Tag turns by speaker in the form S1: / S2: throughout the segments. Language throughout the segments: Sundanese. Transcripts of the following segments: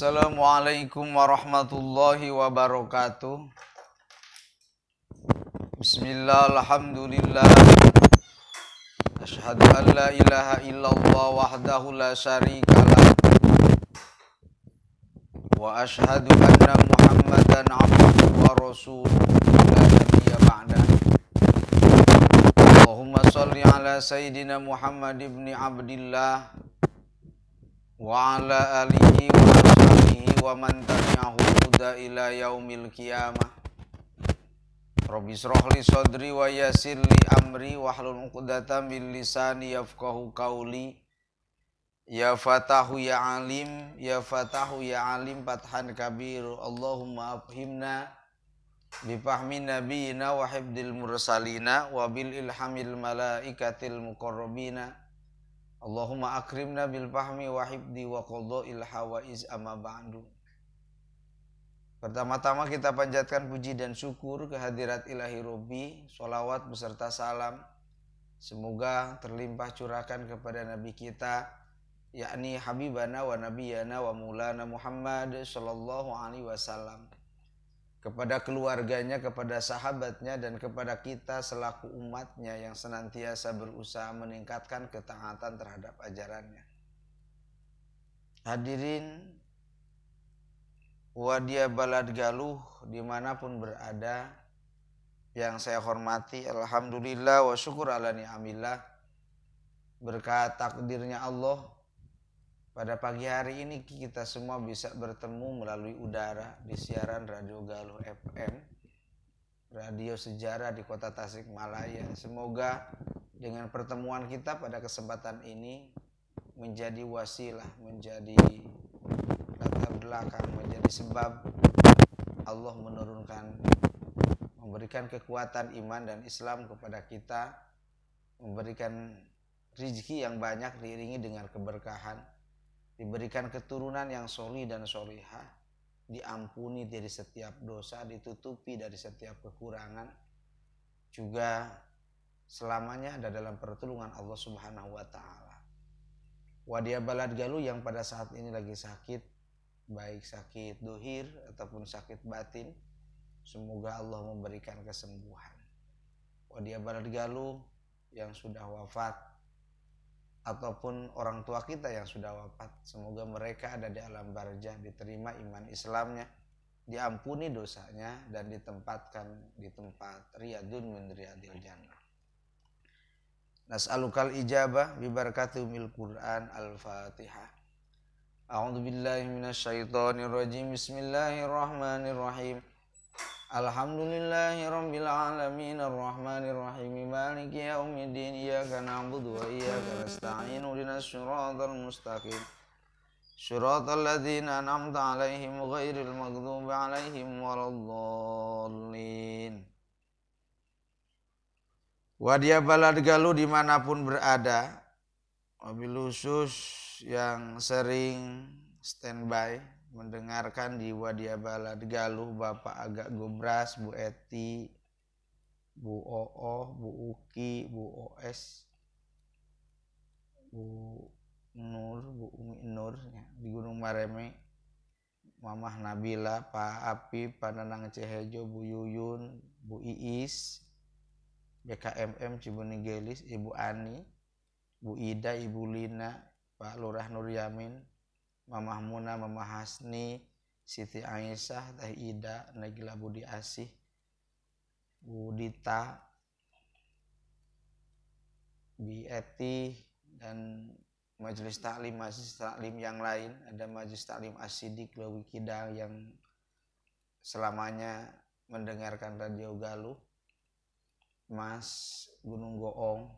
S1: Assalamualaikum warahmatullahi wabarakatuh. Bismillah, alhamdulillah. Asyhadu an la ilaha illallah wahdahu la syarikalah wa asyhadu anna Muhammadan abduhu wa rasuluhu la nabiyya ba'da. Allahumma shalli ala sayyidina Muhammad ibn Abdillah wa ala alihi wa ashabihi wa man tabi'ahu huda ila yaumil qiyamah. Rabbi israh li sadri wa yassir li amri wahlul 'uqdatam min lisani yafqahu qawli. Ya fatahu ya alim, ya fatahu ya alim fathan kabir. Allahumma afhimna bi fahmi nabiyina wa hibdil mursalina wa bil ilhamil malaikatil muqarrabina. Allahumma akrimna bil fahmi wa hibdi wa qada'il hawaiz amma ba'du. Pertama-tama kita panjatkan puji dan syukur kehadirat Ilahi Robbi, sholawat beserta salam semoga terlimpah curahkan kepada Nabi kita, yakni Habibana wa Nabiyana wa Maulana Muhammad sallallahu alaihi wasallam, kepada keluarganya, kepada sahabatnya, dan kepada kita selaku umatnya yang senantiasa berusaha meningkatkan ketaatan terhadap ajarannya. Hadirin Wadia Balad Galuh dimanapun berada yang saya hormati, alhamdulillah wa syukur ala ni'amillah, berkat takdirnya Allah pada pagi hari ini kita semua bisa bertemu melalui udara di siaran Radio Galuh FM, radio sejarah di kota Tasikmalaya. Semoga dengan pertemuan kita pada kesempatan ini menjadi wasilah, menjadi latar belakang, menjadi sebab Allah menurunkan, memberikan kekuatan iman dan Islam kepada kita, memberikan rizki yang banyak diiringi dengan keberkahan, diberikan keturunan yang sholih dan sholihah, diampuni dari setiap dosa, ditutupi dari setiap kekurangan, juga selamanya ada dalam pertolongan Allah Subhanahu wa Ta'ala. Wadia Balad Galuh yang pada saat ini lagi sakit, baik sakit dohir ataupun sakit batin, semoga Allah memberikan kesembuhan. Wadia Balad Galuh yang sudah wafat ataupun orang tua kita yang sudah wafat, semoga mereka ada di alam barzah, diterima iman Islamnya, diampuni dosanya, dan ditempatkan di tempat riyadun min riyadil jannah. Nas'alukal ijabah bi barakatil Quran. Al-Fatihah. A'udzu billahi minasyaitonir rajim. Bismillahirrahmanirrahim. Alhamdulillahi rabbil alamin arrahmanir rahim maliki yaumiddin iyyaka na'budu wa iyyaka nasta'in ihdinas siratal mustaqim siratal ladzina an'amta 'alaihim ghairil maghdubi 'alaihim waladdallin. Wadia Balad Galuh dimanapun berada, wabil khusus yang sering standby mendengarkan di Wadia Balad Galuh, Bapak Agak Gobras, Bu Eti, Bu Oo, Bu Uki, Bu OS, Bu Nur, Bu Umi Nur ya, di Gunung Mareme, Mamah Nabila, Pak Api, Pak Nanang Cehejo, Bu Yuyun, Bu Iis, BKMM Cibuni Gelis, Ibu Ani, Bu Ida, Ibu Lina, Pak Lurah Nur Yamin, Mamah Muna, Mamah Hasni, Siti Aisyah, Teh Ida, Nagila Budi Asih, Bu Dita, Bi Eti, dan majelis taklim yang lain. Ada majelis taklim Asidik Lewi Kidang yang selamanya mendengarkan Radio Galuh, Mas Gunung Goong,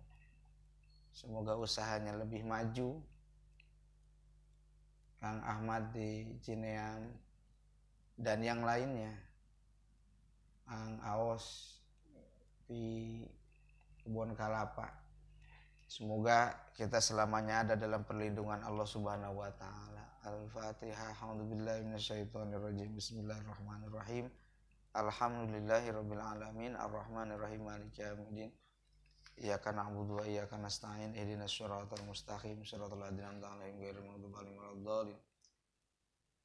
S1: semoga usahanya lebih maju, Kang Ahmad di Cineam, dan yang lainnya, Kang Aos di Kebon Kalapa. Semoga kita selamanya ada dalam perlindungan Allah Subhanahu wa Ta'ala. Al-Fatihah. A'udzubillahi minasyaitonirrajim. Bismillahirrahmanirrahim. Alhamdulillahirabbil alamin arrahmanirrahim maliki yaumiddin. Iyyaka na'budu wa iyyaka nasta'in ihdinas siratal mustaqim siratal ladzina an'amta 'alaihim ghairil maghdubi 'alaihim waladdallin.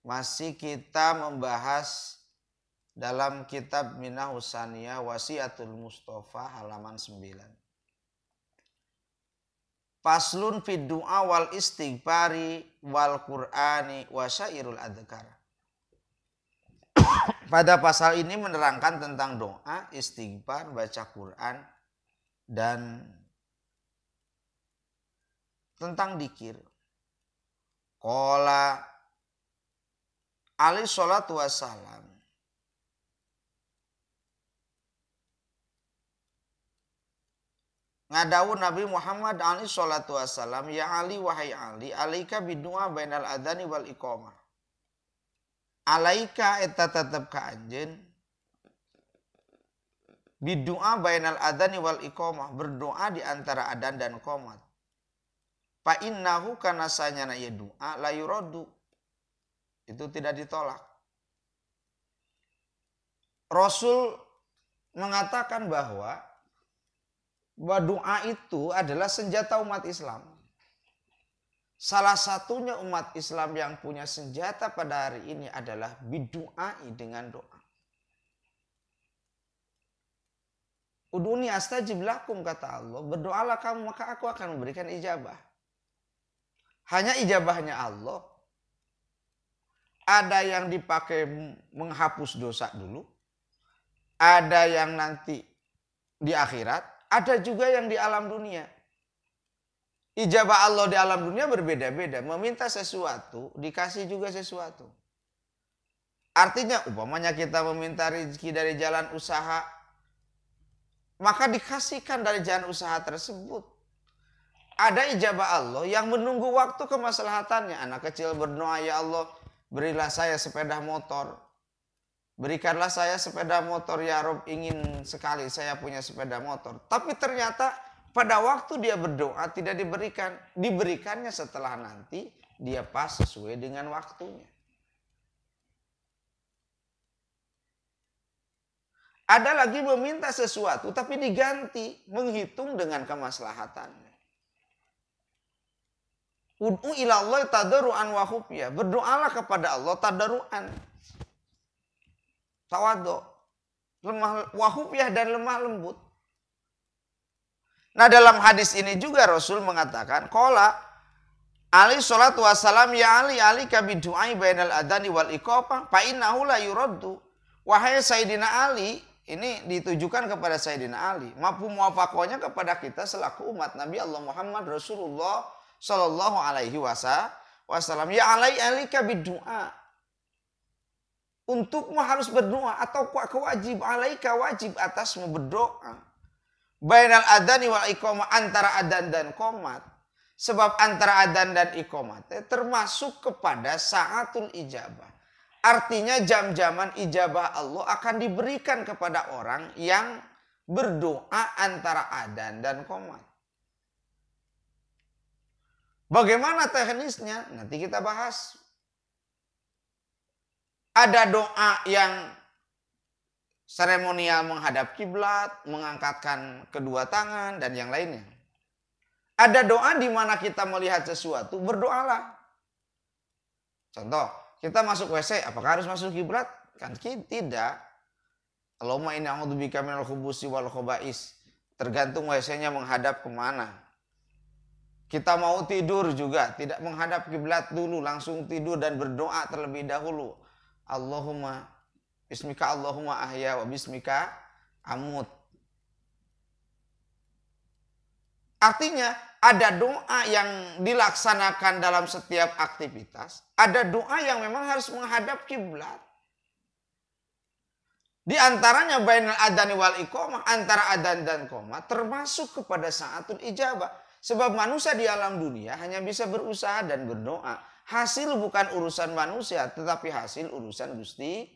S1: Masih kita membahas dalam kitab Minah Husaniyah Wasiatul Mustafa halaman 9. Faslun fid du'a wal istighfari wal qur'ani wa syairul adhkar. Pada pasal ini menerangkan tentang doa, istighfar, baca Quran, dan tentang dikir. Qala alaihi salatu wassalam, ngadawu Nabi Muhammad alaihi salatu wassalam, ya Ali, wahai Ali, alaika bidu'a bainal adhani wal iqamah. Alaika eta tetep ka anjeun bidu'a bainal adhani wal iqamah, berdoa di antara adan dan qomat. Fa innahu kana sanyana ieu doa la yuradu, itu tidak ditolak. Rasul mengatakan bahwa doa itu adalah senjata umat Islam. Salah satunya umat Islam yang punya senjata pada hari ini adalah bidu'ai, dengan doa. Ud'uni astajib lakum, kata Allah, berdoalah kamu maka aku akan memberikan ijabah. Hanya ijabahnya Allah. Ada yang dipakai menghapus dosa dulu, ada yang nanti di akhirat, ada juga yang di alam dunia. Ijabah Allah di alam dunia berbeda-beda. Meminta sesuatu, dikasih juga sesuatu. Artinya umpamanya kita meminta rezeki dari jalan usaha, maka dikasihkan dari jalan usaha tersebut. Ada ijabah Allah yang menunggu waktu kemaslahatannya. Anak kecil berdoa, ya Allah, berilah saya sepeda motor. Berikanlah saya sepeda motor, ya Rob, ingin sekali saya punya sepeda motor. Tapi ternyata pada waktu dia berdoa tidak diberikan. Diberikannya setelah nanti dia pas sesuai dengan waktunya. Ada lagi meminta sesuatu tapi diganti, menghitung dengan kemaslahatannya. Ud'u ila Allah tadarruan wa khufya. Berdoalah kepada Allah tadarruan, tawadhu, lemah, wa khufyah, dan lemah lembut. Nah, dalam hadis ini juga Rasul mengatakan, qala alaihi salatu wassalam, ya Ali, alika bidu'ai bainal adani wal iqamah fa innahu la yuraddu. Wahai Sayyidina Ali, ini ditujukan kepada Sayyidina Ali, mampu muwafakohnya kepada kita selaku umat Nabi Allah Muhammad Rasulullah sallallahu alaihi wasallam. Ya alai alika bidu'a, untukmu harus berdoa, atau kewajib alaika, wajib atasmu berdoa. Bainal adani wal iqamah, antara adan dan qomat. Sebab antara adan dan iqamat termasuk kepada saatul ijabah. Artinya jam-jaman ijabah Allah akan diberikan kepada orang yang berdoa antara adan dan qomat. Bagaimana teknisnya? Nanti kita bahas. Ada doa yang seremonial menghadap kiblat, mengangkatkan kedua tangan, dan yang lainnya. Ada doa di mana kita melihat sesuatu, berdoalah. Contoh, kita masuk WC, apakah harus masuk kiblat? Kan tidak. Allahumma inni a'udzubika minal khubusi wal khobais. Tergantung WC-nya menghadap kemana. Kita mau tidur juga, tidak menghadap kiblat dulu, langsung tidur dan berdoa terlebih dahulu. Allahumma bismika Allahumma ahya wa bismika amut. Artinya ada doa yang dilaksanakan dalam setiap aktivitas, ada doa yang memang harus menghadap kiblat. Di antaranya bainal adani wal iqamah, antara adan dan qomat, termasuk kepada saatul ijabah. Sebab manusia di alam dunia hanya bisa berusaha dan berdoa. Hasil bukan urusan manusia, tetapi hasil urusan Gusti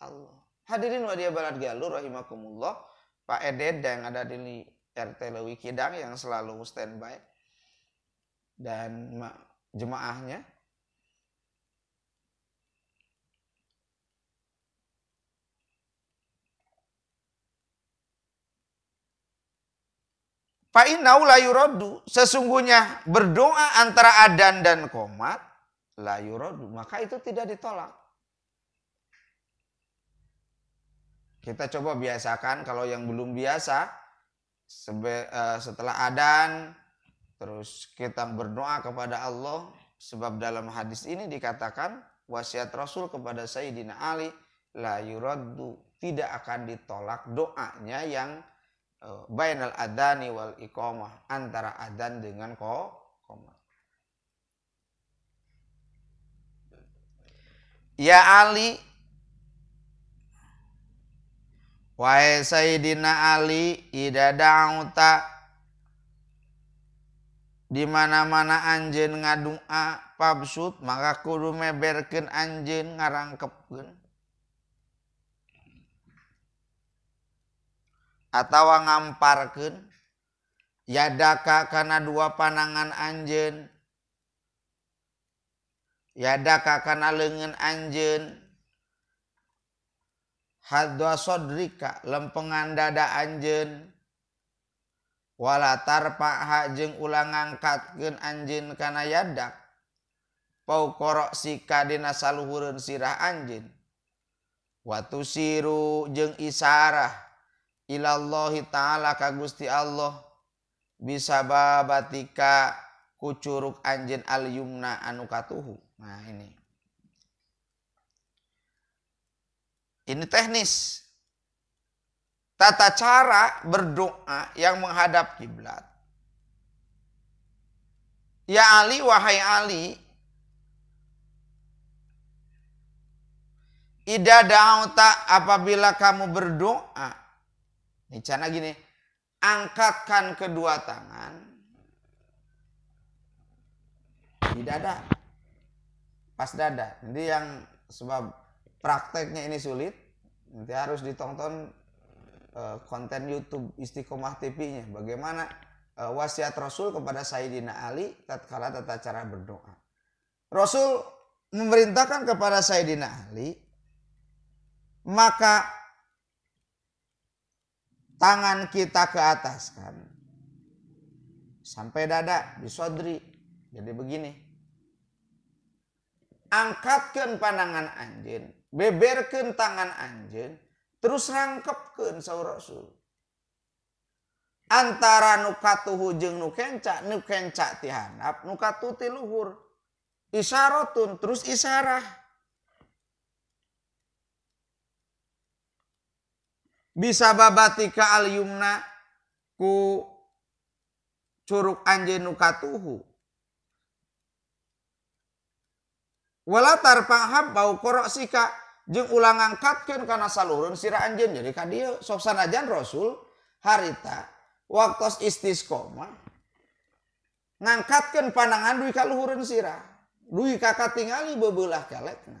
S1: Allah. Hadirin wadia balad galur rahimakumullah, Pak Eded yang ada di RT Lewi Kidang yang selalu standby dan jemaahnya. Fa innahu la yuraddu, sesungguhnya berdoa antara adan dan qomat La yuradu, maka itu tidak ditolak. Kita coba biasakan, kalau yang belum biasa setelah adzan terus kita berdoa kepada Allah, sebab dalam hadis ini dikatakan wasiat Rasul kepada Sayyidina Ali, la yuraddu, tidak akan ditolak doanya yang bainal adzani wal iqamah, antara adzan dengan qomat. Ya Ali, wahai Sayyidina Ali, ida da'uta, di mana-mana anjeun ngadua pabsut, maka kudu meberkeun anjeun, ngarangkepkeun atawa ngamparkeun yadaka kana dua panangan anjeun, yadaka kana leungeun anjeun, hadwa sodrika lempengan dada anjeun, wala tarpaha jeung ulah ngangkatkeun anjeun kana yadak paukorok sika dina saluhureun sirah anjeun, wa tusiru jeung isarah ilallahi ta'ala ka Gusti Allah bisababatika ku curug anjeun al-yumna anu katuhu. Nah ini teknis tata cara berdoa yang menghadap kiblat. Ya Ali, wahai Ali, ida da'uta, apabila kamu berdoa, ini cara gini, angkatkan kedua tangan di dada, pas dada. Nanti yang sebab prakteknya ini sulit, nanti harus ditonton konten YouTube Istiqomah TV-nya. Bagaimana wasiat Rasul kepada Sayyidina Ali tatkala tata cara berdoa. Rasul memerintahkan kepada Sayyidina Ali, maka tangan kita ke atas kan sampai dada, bisodri. Jadi begini, angkatkan pandangan anjeun, beberkan tangan anjeun, terus rangkepkeun saur Rasul. Antara nu katuhu jeung nu kenca, nu kenca ti handap, nu katuh ti luhur. Isyaratun, terus isyarah. Bisa babatika al-yumna ku curug anjeun nu katuhu. Wala tarfa'hab bau korok sika jeung ulah ngangkatkeun kana saluhureun sirah anjeun. Jadi ka dieu sok sanajan Rasul harita waktos istisqomah ngangkatkeun pandangan dugi ka luhureun sirah, dugi ka katingali beubelah kelekna.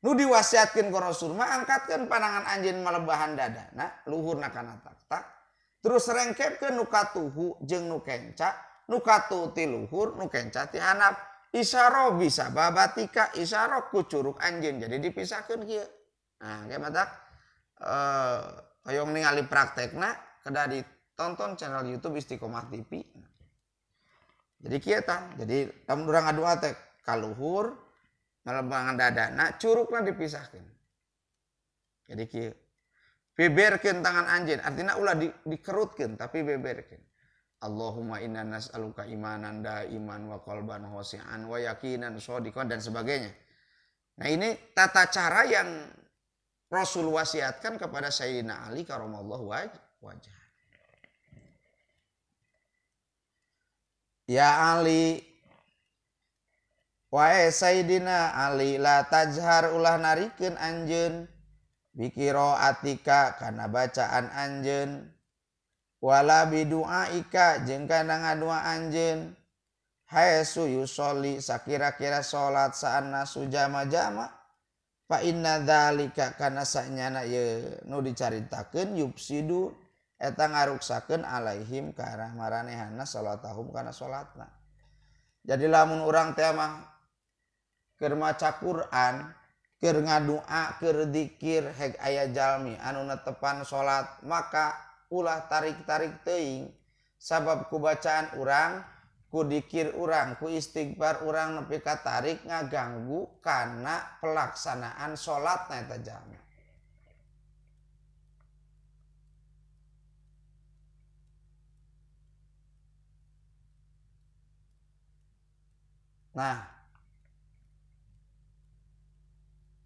S1: Nu diwasiatkeun ku Rasul mah angkatkeun pandangan anjeun malebahan dadana, luhurna kana tak-tak, terus rengkepkeun nu katuhu jeung nu kenca, nu katuhu ti luhur, nu kenca ti handap. Isyara bisa babatika, isyara ku curug anjeun. Jadi dipisahkeun kieu. Nah, kayak matak hoyong ningali praktekna kedah ditonton channel YouTube Istiqomah TV. Jadi kieu tah. Jadi lamun urang ngadua teh ka luhur malebahan dadana, curugna dipisahkeun. Jadi kieu. Beberkeun tangan anjeun, artinya ulah dikerutkeun tapi beberkeun. Allahumma inna nas'aluka imanan daiman wa qalban khashi'an wa yaqinan shadiqan dan sebagainya. Nah, ini tata cara yang Rasul wasiatkan kepada Sayyidina Ali karamallahu wajah. Ya Ali, wahai Sayyidina Ali, la tajhar ulah narikeun anjeun biqiraatika kana bacaan anjeun, wala bidu'aika jeung kana ngadua anjeun, haitsu yusolli sakira-kira salat saana sujama-jama, fa inna dzalika kana sanyana ye nu dicaritakeun yufsidu eta ngaruksakeun alaihim ka arah maranehana salatahum kana salatna. Jadi lamun urang teh mah keur maca Quran, keur ngadua, keur zikir heg aya jalmi anu netepan salat, maka ulah tarik-tarik teuing, sabab ku bacaan urang Ku dikir urang, ku istighfar urang nepi ka tarik ngaganggu kana pelaksanaan salatna eta jalma. Nah,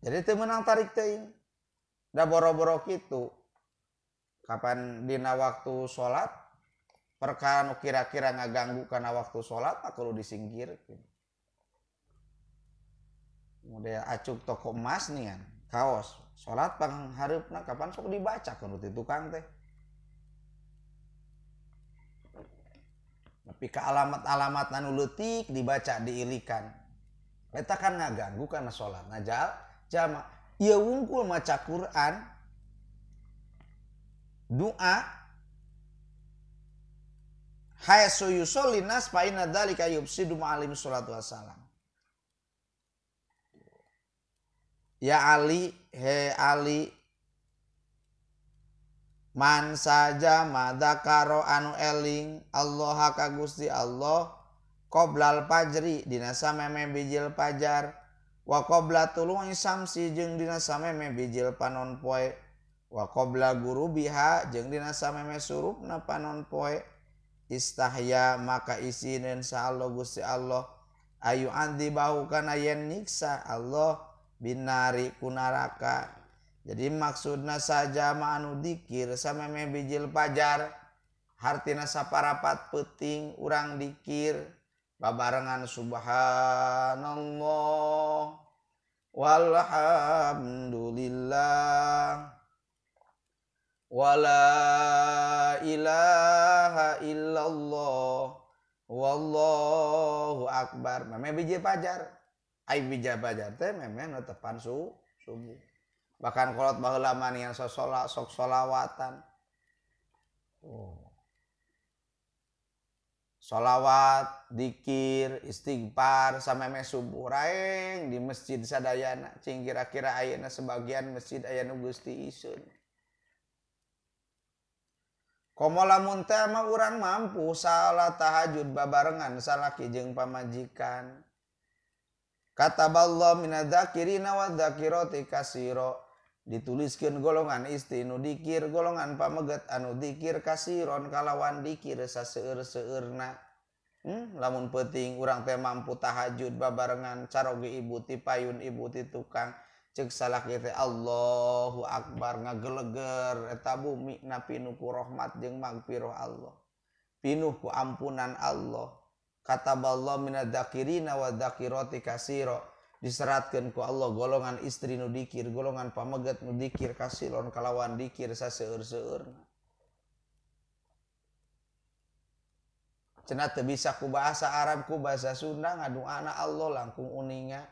S1: jadi teu meunang tarik teuing. Da boro-boro kitu. Kapan dina waktu salat perkara nu kira-kira ngaganggu kana waktu salat mah kudu disingkirkeun. Model acuk toko emas nih kan, kaos salat panghareupna kapan sok dibaca kudu ti tukang teh. Tapi ke alamat-alamat anu leutik dibaca diilikan. Eta kan ngaganggu kana salatna jalma. Ieu wungkul maca Quran, doa, haitsu yusolli nas fa inna dzalika yufsidu ma'alim salatu wassalam. Ya Ali, he Ali, man saja madzakaro anu eling Allah ka Gusti Allah qoblal fajri dina sameme bijil fajar wa qabla tulu'i syamsi jeung dina sameme bijil panon poe wa qabla gurubiha jeung dina sameme surupna panon poe istahya maka isineun sa Allah Gusti Allah ayu andzibahu kana yen nyiksa Allah binari ku neraka. Jadi maksudna saja anu dikir sameme bijil pajar hartina saparapat peuting urang dikir babarengan subhanallah walhamdulillah wala ilaha illallah wallahu akbar. Meme bijil pajar, ai bijil pajar teh meme nu tepan subuh. Bahkan kolot baheula mah nian sok solawatan. Oh. Solawat, dikir, istighfar sameme subuh raeng di masjid sadayana. Cing kira-kira ayeuna sebagian masjid aya nu Gusti iseun. Komo lamun teh mah urang mampu salat tahajud babarengan salaki jeung pamajikan. Kataballahu minadz-dzakirina wadz-dzakirati katsira. Dituliskeun golongan istri nu dikir, golongan pameget anu dikir kasiron kalawan dikir saseueur-seueurna. Lamun peuting urang teh mampu tahajud babarengan caroge ibu ti payun ibu ti tukang. Cek salaki teh Allahu akbar ngageleger eta bumi na pinuh ku rahmat jeung magfirah Allah. Pinuh ku ampunan Allah. Kataballahu minadz-dzakirina wadz-dzakirati katsira. Diseratkeun ku Allah golongan istri nu dikir, golongan pameget nu dikir kasiron kalawan dikir saseueur-seueurna. Cenah teu bisa ku bahasa Arab ku bahasa Sunda ngaduana Allah langkung uninga.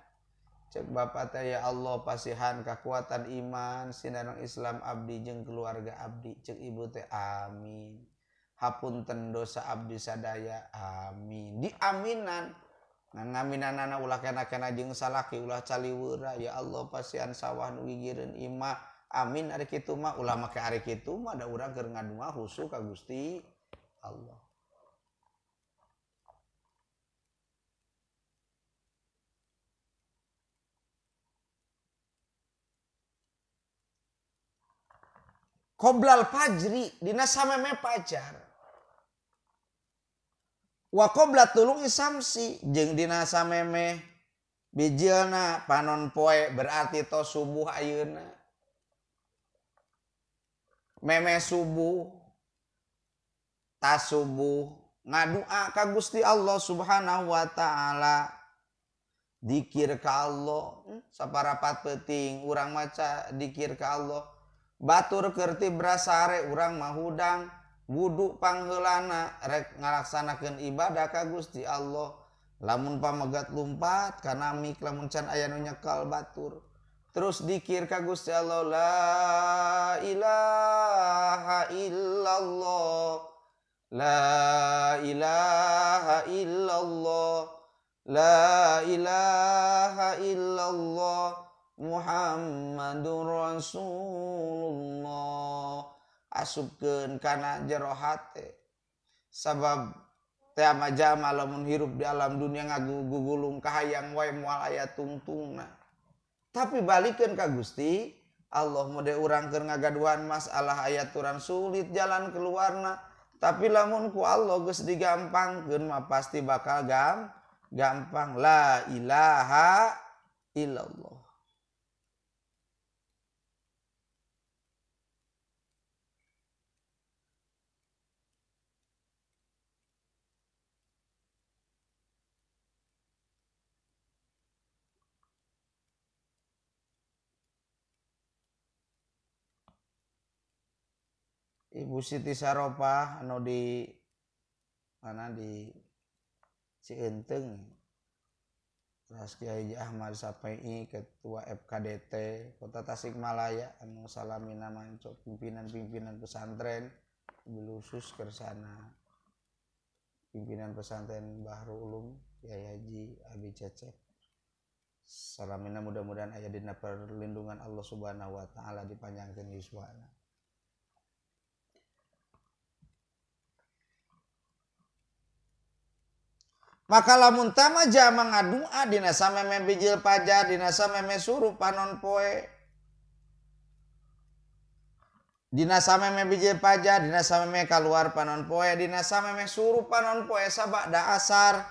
S1: Cek bapak teh ya Allah pasihan kekuatan iman sinareng Islam abdi jeung keluarga abdi. Cek ibu teh amin. Hapunten dosa abdi sadaya amin. Diaminan. Ngaminanana ulah kena-kena jeung salaki ulah caliweura ya Allah pasihan sawah nu gigireun imah amin ari kitu mah ulah make ari kitu mah da urang keur ngadua khusyuk ka Gusti Allah. Qoblal fajri dina sameme pajar. Wa qabla tulu'i syamsi jeung dina sameme bijilna panon poe berarti to subuh ayeuna. Meme subuh tasubuh ngadua ka Gusti Allah Subhanahu wa taala. Dikir ka Allah saparapat peuting urang maca dikir ka Allah. Batur keur tibrasare urang mah hudang wudu pangheulana rek ngalaksanakeun ibadah ka Gusti Allah. Lamun pamegat lumpat kana mik lamun can aya nu nyekel batur. Terus dikir ka Gusti Allah la ilaha illallah la ilaha illallah la ilaha illallah Muhammadur Rasulullah. Asupkeun kana jero hate sabab Teh ama jalma lamun hirup di alam dunia ngagugulung kahayang wae moal aya tungtungna. Tapi balikeun ka Gusti Allah mode urang keur ngagaduhan masalah aya aturan sulit jalan keluarna. Tapi lamun ku Allah geus digampangkeun mah pasti bakal gampang. La ilaha illallah. Ibu Siti Saropah anu di mana di Cienteng, Ras Kiai Ahmad Sapai Ketua FKDT Kota Tasikmalaya anu salamina manco pimpinan-pimpinan pesantren khusus kersana pimpinan pesantren Bahrul Ulum Kiai Haji Abi Cecep salamina mudah-mudahan aya dina perlindungan Allah Subhanahu wa taala dipanjangkeun yuswana. Maka lamun tama jama ngadua dina sameme bijil pajar dina sameme suruh panon poe dina sameme bijil pajar dina sameme kaluar panon poe dina sameme suruh panon poe sabada asar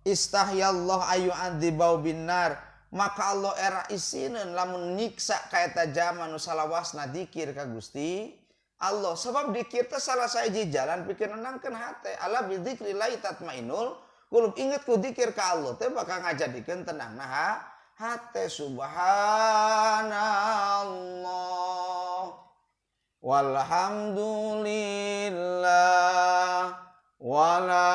S1: istahyallah ayu adzibau binar maka Allah era isineun lamun nyiksa ka eta jama nu salawasna dikir ka Gusti Allah sebab dikir teh salah sahiji jalan pikeun nenangkeun hate ala bidzikrillah tatmainul kulub. Inget ku dikir ka Allah teh bakal ngajadikeun tenang nah hate. Subhanallah walhamdulillah wala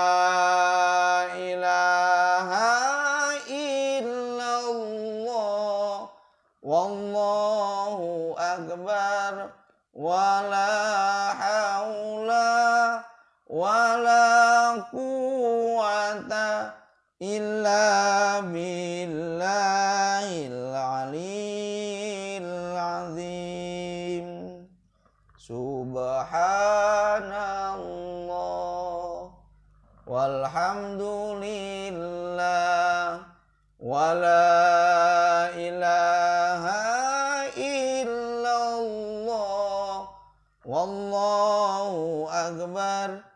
S1: ilaha illallah wallahu akbar wala haula wala quwwata illa billahil aliyil azim. Subhanallah walhamdulillah wala ilaha illallah wallahu akbar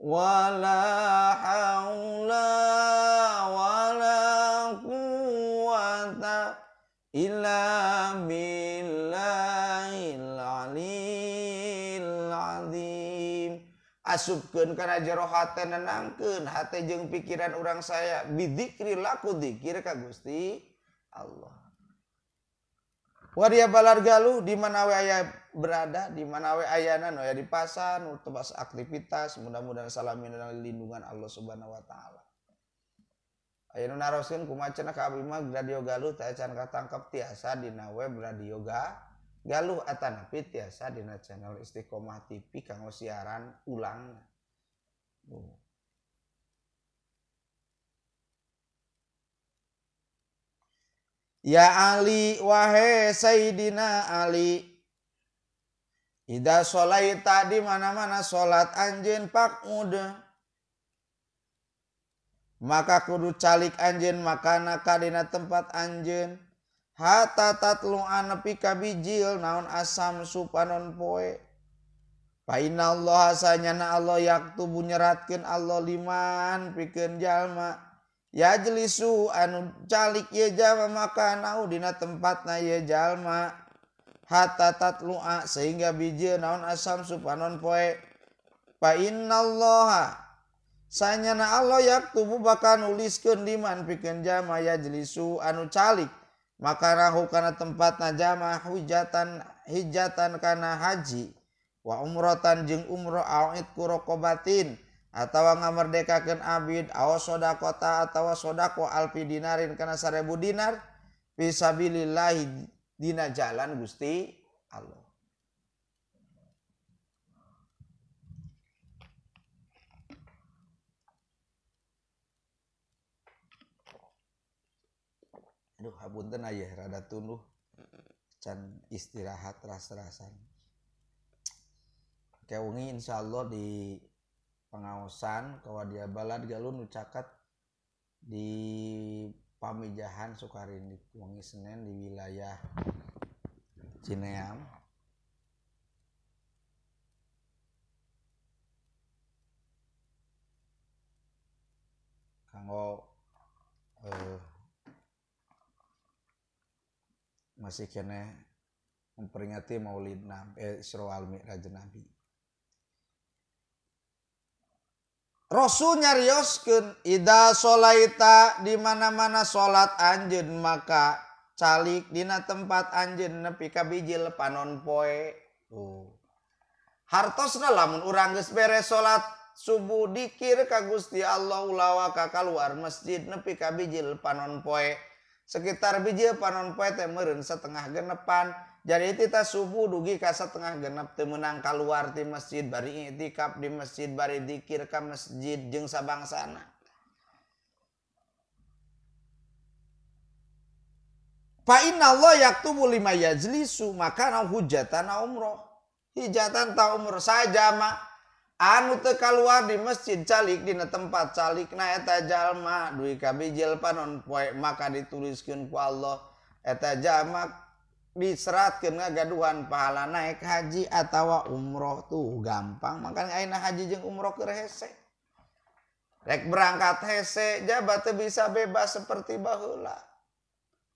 S1: wala haula wala quwwata illa billahil aliyil azim. Asupkeun kana jero hate nenangkeun hate jeung pikiran urang saya bidzikri laku dzikir ka Gusti Allah. Waria balar galuh di mana we aya berada, di mana we ayana nu aya di pasar, nu tebas aktivitas, mudah-mudahan salamina lindungan Allah Subhanahu wa taala. Aya nu naroskeun kumaha cenah ka abdi mah Radio Galuh teh can katangkep tiasa dina web Radio Galuh atanapi tiasa dina channel Istiqomah TV kanggo siaran ulang. Ya Ali wahai Sayyidina Ali, ida sholaita di mana-mana sholat anjeun pakmud maka kudu calik anjeun makana kadina tempat anjeun hatta tatlu'a nepi ka bijil naon asam supanon poe. Fa innallaha sanyana Allah yaktubu nyeratkeun Allah liman pikeun jalma yajlisu anu calik ye jalma makanau dina tempatna ye jalma hatta tatlu'a sehingga bijil naon asam supanon poe. Fa innallaha sanyana Allah yaktubu bakal nuliskeun liman pikeun jalma yajlisu anu calik makanahu kana tempatna jalma hujatan hijatan kana haji wa umratan jeung umroh au itqu raqabatin atawa ngamerdekakeun abid aw sodaqota atawa sodaqo alfi dinarin kana 1000 dinar fisabilillahi dina jalan Gusti Allah. Aduh hapunten aya rada tunduh can istirahat ras-rasan. Kewengi insyaallah di Pengaosan ka Wadia Balad Galuh nu caket di Pamijahan Sukarindik wengi Senin di wilayah Cineam. Kanggo masih keneh memperingati Maulid Nabi, Isra wal Mi'raj Nabi. Rasul nyarioskeun ida sholaita di mana-mana salat anjeun maka calik dina tempat anjeun nepi ka bijil panon poe. Tuh. Hartosna lamun urang geus beres salat subuh dikir ka Gusti Allah ulah ka kaluar masjid nepi ka bijil panon poe. Sekitar bijil panon poe teh meureun setengah genepan. Jadi tita subuh dugi ka setengah genep teu meunang kaluar ti masjid bari i'tikaf di masjid bari dikir ka masjid jeung sabangsana. Fa inna Allah yaktubu lima yajlisu maka na hujatan umroh. Hijatan ta umroh sajama anu teu kaluar di masjid calik dina tempat calikna eta jalma dugi ka bijil panon poe maka dituliskeun ku Allah eta jalma diseratkeun ngagaduhan pahala naik haji atawa umroh. Tuh gampang makanya ayeuna haji jeung umroh keur hese. Rek berangkat hese jabat teu bisa bebas seperti baheula.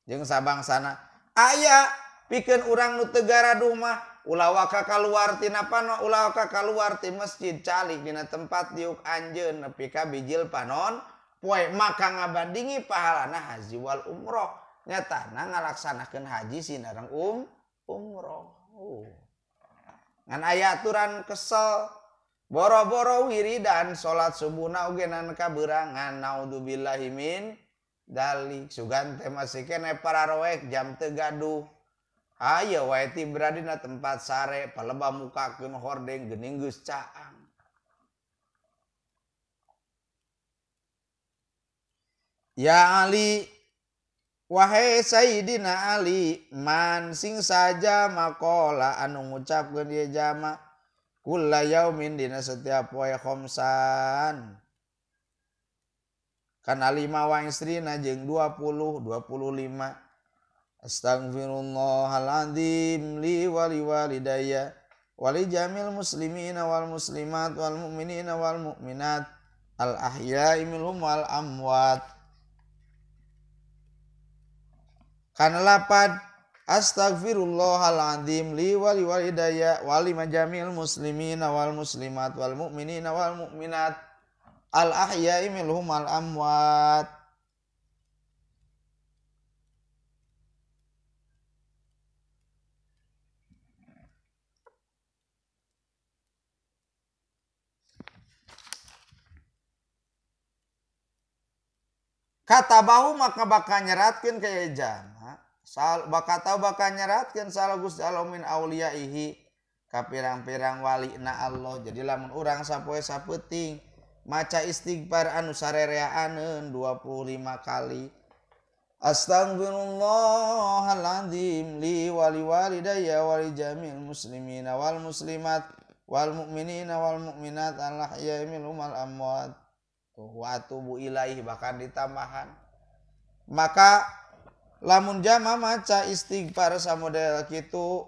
S1: Jeung sabangsana aya pikeun urang nu teu garaduh mah ulah waka kaluar tina panon ulah waka kaluar ti masjid calik dina tempat diuk anjeun nepi ka bijil panon poe maka ngabandingi pahalana haji wal umroh. Nyatana ngalaksanakeun haji sinareng umroh. Ngan aya aturan kesel boro-boro wiridan salat subuhna ogenan kaberangan naudzubillahi min dalik sugan teh masih keneh pararoek jam teu gaduh. Hayo wae tibra dina tempat sare palebah mukakeun hordeng geuning geus caang. Ya Ali, wahai Sayyidina Ali, man sing saja makola anu ngucapkeun ieu jama kulla yaumin dina setiap poe khamsan kana 5 wa isrina jeung 20 25. Astaghfirullahaladzim li wali walidayya wali jamil muslimina wal muslimat wal mu'minina wal mu'minat al ahya'i minhum wal amwat. Kana lapad astaghfirullahaladzim li wali walidayya wali majamil muslimina wal muslimat wal mu'minina wal mu'minat al ahya'i minhum wal amwat. Kata bahu maka bakal nyeratkeun ka ieu jalma bakal tau bakal nyeratkeun salah Gusti Allah min auliyaihi ka pirang-pirang walina Allah. Jadi lamun urang sapoe sapeuting maca istighfar anu sarereaaneun 25 kali astaghfirullahaladzim li wali walidayya wali jamil muslimina wal muslimat wal mu'minina wal mu'minat al ahya'i minhum wal amwat wa atubu ilaihi, bahkan ditambahan. Maka lamun jama maca istighfar samodel kitu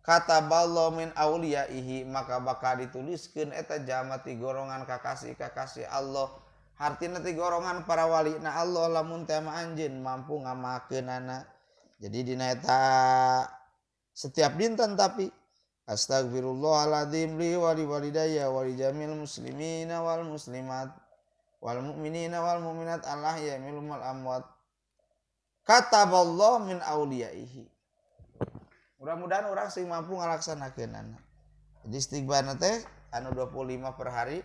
S1: kataballahu min auliyaihi maka bakal dituliskeun eta jama ti golongan kakasih-kakasih Allah. Hartina ti golongan para wali na Allah lamun teh mah anjeun mampu ngamakeunana. Jadi dina eta setiap dinten tapi astaghfirullahaladzim li wali walidayya wali jamil muslimina wal muslimat wal mu'minina wal mu'minat Allah ya minhum wal amwat kataballahu min auliyaihi. Mudah-mudahan urang sing mampu ngalaksanakeunana. Jadi istighfarna teh anu 25 per hari.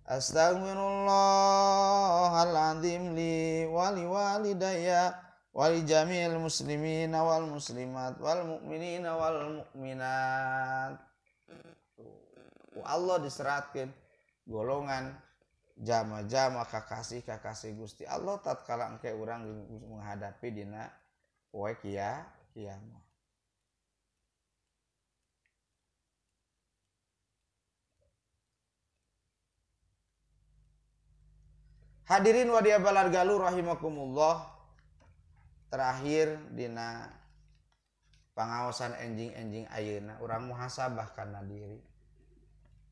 S1: Astaghfirullahaladzim li wali walidayya wali jamil muslimina wal muslimat wal mu'minina wal mu'minat. Allah diseratkeun golongan jama-jama kakasih-kakasih Gusti Allah tatkala engke urang menghadapi dina poe kiamat. Hadirin wadia balar galuh rahimakumullah. Terakhir dina pangaosan enjing-enjing ayeuna urang muhasabah kana diri.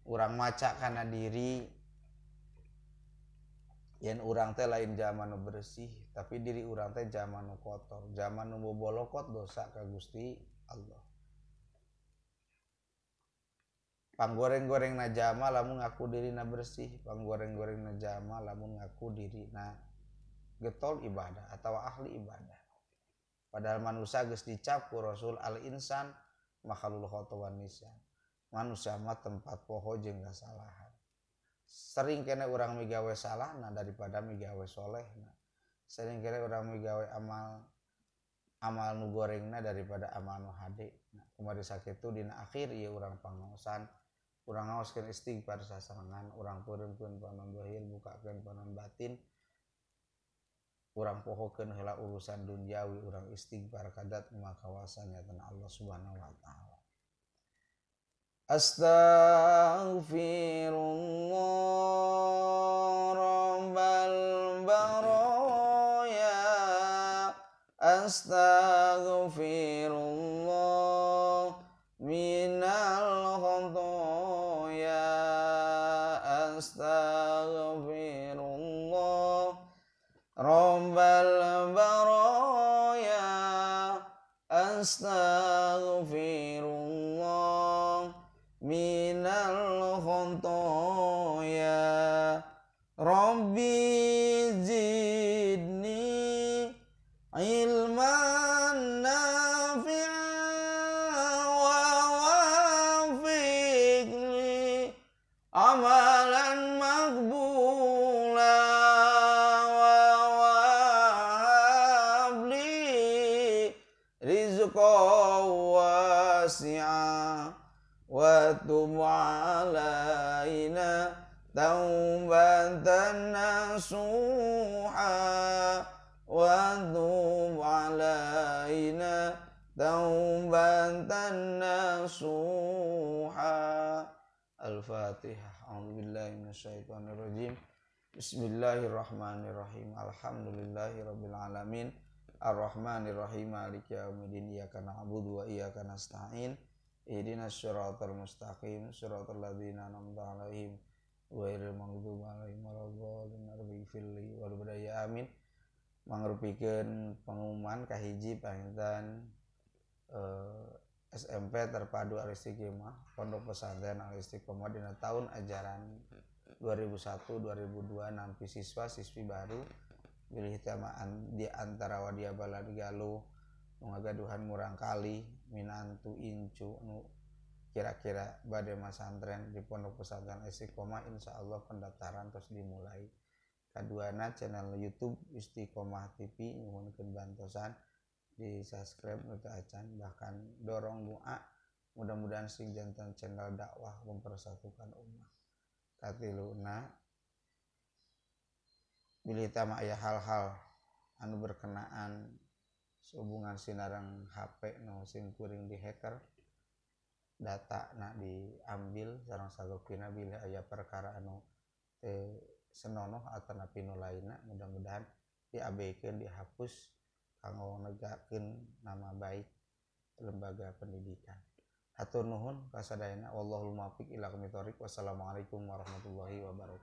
S1: Urang maca kana diri yen urang teh lain zaman nu bersih, tapi diri urang teh zaman nu kotor, zaman nu bobolokot dosa ka Gusti Allah. Panggoreng-goreng na jama lamun ngaku dirina bersih, panggoreng-goreng na jama lamun ngaku dirina getol ibadah atau ahli ibadah. Padahal manusia geus dicap ku Rasul al insan makhlul khata wan nisyan. Manusia mah tempat poho jeung kasalahan. Sering kene urang migawe salahna daripada migawe solehna. Sering kene urang migawe amal nu gorengna daripada amal nu hade. Nah, kumari sakitu dina akhir ieu urang pangaosan, urang ngaoskeun istighfar sasarengan, urang peureumkeun panon zahir, bukakeun panon batin. Urang pohokeun heula urusan duniawi, urang istighfar kadat makawasan nyatana Allah Subhanahu wa taala. Astaghfirullah rabbal baraya, astaghfirullah minal khotoya, astaghfirullah rabbal baraya, astaghfirullah minal khotoya, Rabbi zidni ilman nafi'a wa wafiqni amalan maqbula wa wahabli rizqan wasi'a wa tub alaina taubatan nasuha, wa tub alaina taubatan nasuha. Al-Fatihah. A'udzubillahi minasyaitonirrajim. Bismillahirrahmanirrahim. Alhamdulillahirabbil alamin. Arrahmanirrahim. Maliki yaumiddin. Iyyaka na'budu wa iyyaka nasta'in. Ihdinas siratal mustaqim, siratal ladzina an'amta 'alaihim ghairil maghdubi 'alaihim waladdallin. Rabbighfirli wa li amin. Mangrupikeun pengumuman kahiji panginten SMP Terpadu Al Istiqomah Pondok Pesantren Al Istiqomah dina tahun ajaran 2001-2002 nampi siswa-siswi baru bilih tamaan di antara wadia balad galuh nu ngagaduhan murangkali minantu incu nu kira-kira bade masantren di Pondok Pesantren Istiqomah, insyaallah pendaftaran terus dimulai. Kaduana channel YouTube Istiqomah TV nyuhunkeun bantosan di subscribe nu teu acan, bahkan dorong doa mudah-mudahan sing janten channel dakwah mempersatukan ummah. Katiluna bilih tama aya hal-hal anu berkenaan hubungan sinarang HP no sing kuring di hacker data nak diambil sareng sagopina bilih aya perkara anu teu senonoh atanapi nu lainna, mudah-mudahan diabeikeun dihapus kanggo negakeun nama baik lembaga pendidikan. Hatur nuhun kasadayana, wallahul muwaffiq ila aqwamit thoriq. Wassalamualaikum warahmatullahi wabarakatuh.